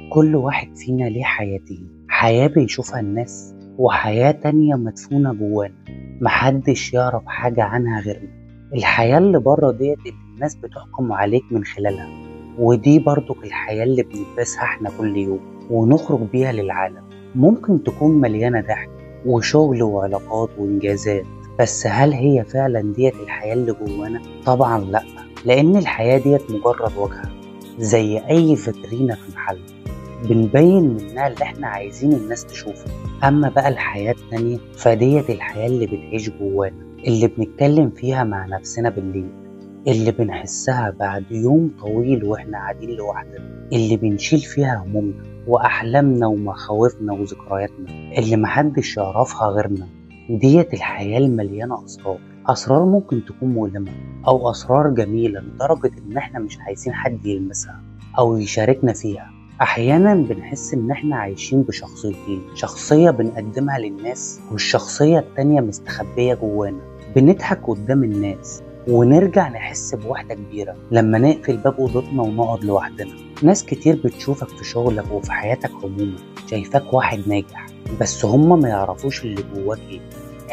كل واحد فينا ليه حياتين، حياة بيشوفها الناس وحياة تانية مدفونة جوانا محدش يعرف حاجة عنها غيرنا. الحياة اللي بره ديت اللي الناس بتحكم عليك من خلالها، ودي برضك الحياة اللي بنلبسها احنا كل يوم ونخرج بيها للعالم. ممكن تكون مليانة ضحك وشغل وعلاقات وإنجازات، بس هل هي فعلا ديت الحياة اللي جوانا؟ طبعا لأ، لأن الحياة ديت مجرد واجهة زي أي فترينة في محل بنبين منها اللي احنا عايزين الناس تشوفه. أما بقى الحياة التانية فديت الحياة اللي بتعيش جوانا، اللي بنتكلم فيها مع نفسنا بالليل، اللي بنحسها بعد يوم طويل واحنا قاعدين لوحدنا، اللي بنشيل فيها همومنا وأحلامنا ومخاوفنا وذكرياتنا اللي محدش يعرفها غيرنا. ديت الحياة المليانة أسرار، أسرار ممكن تكون مؤلمة أو أسرار جميلة لدرجة إن احنا مش عايزين حد يلمسها أو يشاركنا فيها. أحيانا بنحس إن احنا عايشين بشخصيتين، شخصية بنقدمها للناس والشخصية التانية مستخبية جوانا. بنضحك قدام الناس ونرجع نحس بوحدة كبيرة لما نقفل باب أوضتنا ونقعد لوحدنا. ناس كتير بتشوفك في شغلك وفي حياتك عموما شايفاك واحد ناجح، بس هما ما يعرفوش اللي جواك ايه.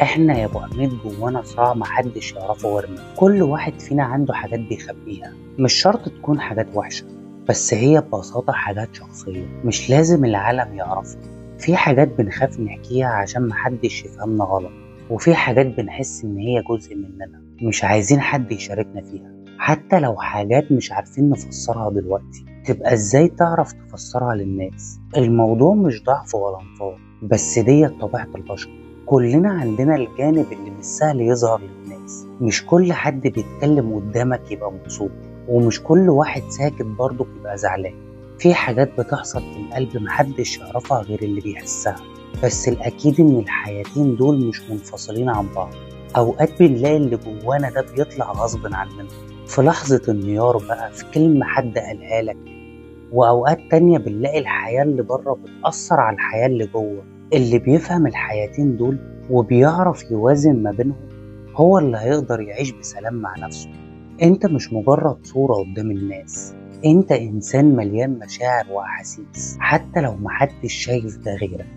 احنا يا ابو حميد جوانا صراع محدش يعرفه غيرنا. كل واحد فينا عنده حاجات بيخبيها، مش شرط تكون حاجات وحشة، بس هي ببساطة حاجات شخصية مش لازم العالم يعرفها. في حاجات بنخاف نحكيها عشان محدش يفهمنا غلط، وفي حاجات بنحس إن هي جزء مننا مش عايزين حد يشاركنا فيها، حتى لو حاجات مش عارفين نفسرها دلوقتي تبقى إزاي تعرف تفسرها للناس؟ الموضوع مش ضعف ولا انفاق، بس دي طبيعة البشر. كلنا عندنا الجانب اللي مش سهل يظهر للناس. مش كل حد بيتكلم قدامك يبقى مبسوط، ومش كل واحد ساكت برضه يبقى زعلان. في حاجات بتحصل في القلب محدش يعرفها غير اللي بيحسها، بس الأكيد إن الحياتين دول مش منفصلين عن بعض. أوقات بنلاقي اللي جوانا ده بيطلع غصب عننا في لحظة انهيار بقى، في كلمة حد قالها لك. وأوقات تانية بنلاقي الحياة اللي بره بتأثر على الحياة اللي جوه. اللي بيفهم الحياتين دول وبيعرف يوازن ما بينهم هو اللي هيقدر يعيش بسلام مع نفسه. انت مش مجرد صورة قدام الناس، انت انسان مليان مشاعر واحاسيس حتى لو محدش شايف ده غيرك.